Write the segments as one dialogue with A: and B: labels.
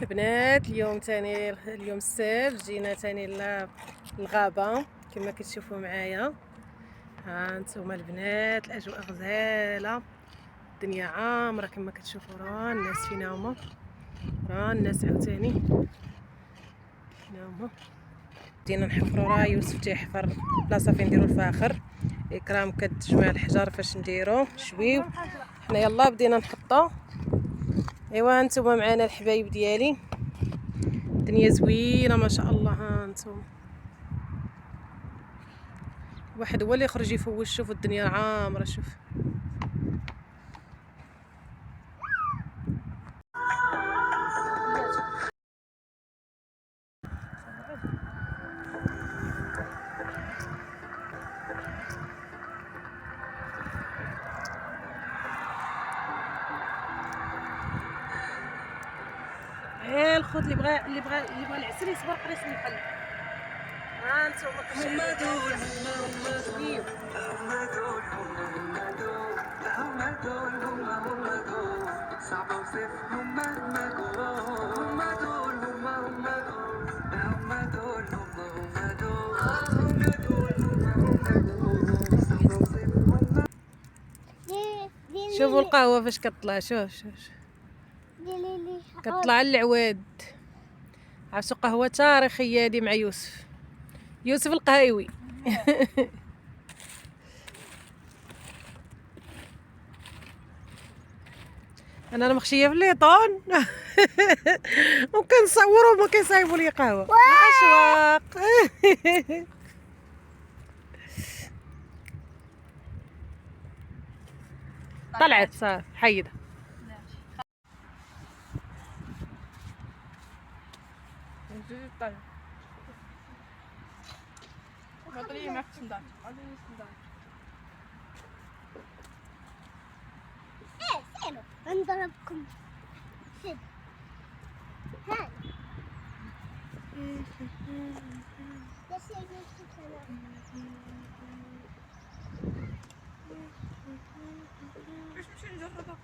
A: البنات اليوم تاني، اليوم السبت، جينا تاني للغابة كما كتشوفوا معايا. ها انتم البنات، الاجواء غزاله، الدنيا عامرة كما كتشوفوا. راه الناس فينا هما، راه الناس عاوتاني فينا هما. بدينا نحفروا، راه يوسف تيحفر بلاصة فين نديروا الفاخر، اكرام كتجمع الحجر فاش نديرو شويو. حنا يلا بدينا نحطو. ايوا انتم معنا الحبايب ديالي، الدنيا زوينة ما شاء الله. ها انتم واحد هو اللي يخرج يفوش، شوفوا الدنيا عامرة. شوف غير الخوت اللي بغى اللي بغى اللي بغى العسل يصبر قريص النحل. ها انتم
B: صعب اوصفهم مهما جوه، هما دول، هما هما دول، هما دول، هما هما دول، هما دول، هما هما دول، صعب اوصفهم.
A: شوفوا القهوة فاش كطلع، شوف شوف شوف. كطلع على العواد. عرفتوا قهوة تاريخية هذه مع يوسف، يوسف القهاوي. انا راه مخشيه في الليطون وكنصور وما كيصايبوا لي قهوة. اشواق. طلعت صافي، حيدها.
C: ايه سيروا نضربكم. سير هاي بس يا
D: باش نمشي نجربها.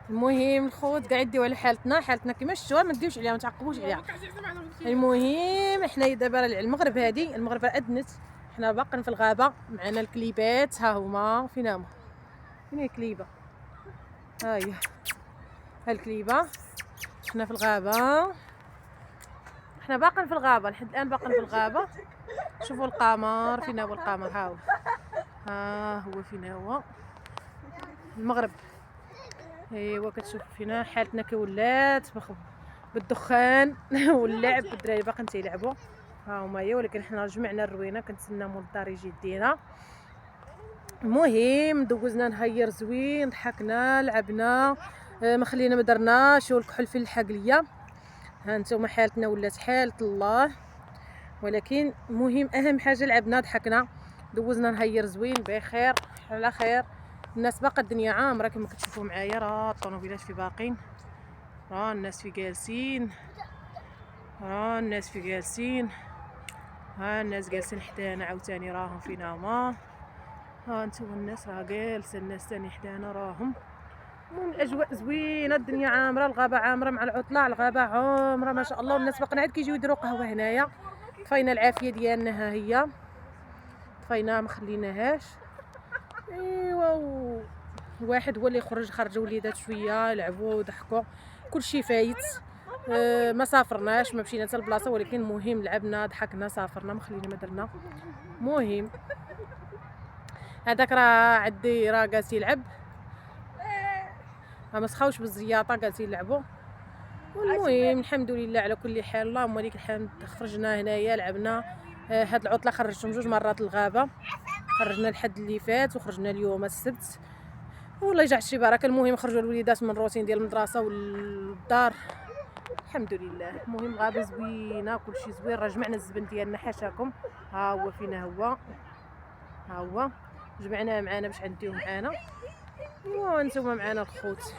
A: المهم الخوت كاع يديو على حالتنا، حالتنا كيما شفتوها، ما ديوش عليها، ما تعقبوش عليها. المهم حنا دابا راه المغرب هادي، المغرب راه اذنت، حنا باقين في الغابة معنا الكليبات. ها هما فينا هما، فين هي الكليبه؟ ها هي، ها الكليبه. حنا في الغابة، حنا باقين في الغابة لحد الان، باقين في الغابة. شوفوا القمر، فينا هو القمر؟ ها هو، ها هو، فينا هو المغرب. ايوا كتشوف فينا حالتنا كي ولات، بالدخان واللعب. الدراري باقيين تيلعبوا ها هما هي، ولكن حنا جمعنا الروينه كنتسناو مول الدار يجي يدينا. المهم دوزنا نهير زوين، ضحكنا لعبنا، ما خلينا ما درناش، والكحل في الحق ليا. ها انتم حالتنا ولات حالة الله، ولكن المهم اهم حاجة لعبنا ضحكنا دوزنا نهير زوين بخير على خير. الناس باقا الدنيا عامرة كما كتشوفوا معايا، راه الطوموبيلات في باقين، راه الناس في جالسين، راه الناس في جالسين، ها الناس جالسين حدانا عاوتاني راهم فينا هما. ها انتم الناس راه جالسة، الناس تاني حدانا راهم. المهم الاجواء زوينة، الدنيا عامرة، الغابة عامرة مع العطلة، الغابة عامرة ما شاء الله. والناس باقيين عاد كيجيو يديروا قهوة هنايا. طفينا العافية ديالنا ها هي، طفيناها ما خليناهاش. ايوا واحد هو اللي خرج، خرج وليدات شوية لعبوا وضحكوا، كلشي فايت. ما سافرناش ما مشينا حتى لبلاصه، ولكن المهم لعبنا ضحكنا سافرنا ما خلينا ما درنا. المهم هذاك راه عدي راه جالس يلعب، ما سخاوش بالزياطه جالسين يلعبوا. والمهم الحمد لله على كل حال، اللهم لك الحمد. خرجنا هنايا لعبنا. هاد العطلة خرجتهم جوج مرات الغابة، خرجنا الحد اللي فات وخرجنا اليوم السبت، والله يجعل شي بركة. المهم خرجوا الوليدات من الروتين ديال المدرسة والدار، الحمد لله. المهم غابه زوينة كلشي زوين، راه جمعنا الزبن ديالنا حاشاكم، ها هو فينا هو، ها هو جمعناه معانا باش نديوه معانا، وانتم معانا الخوت.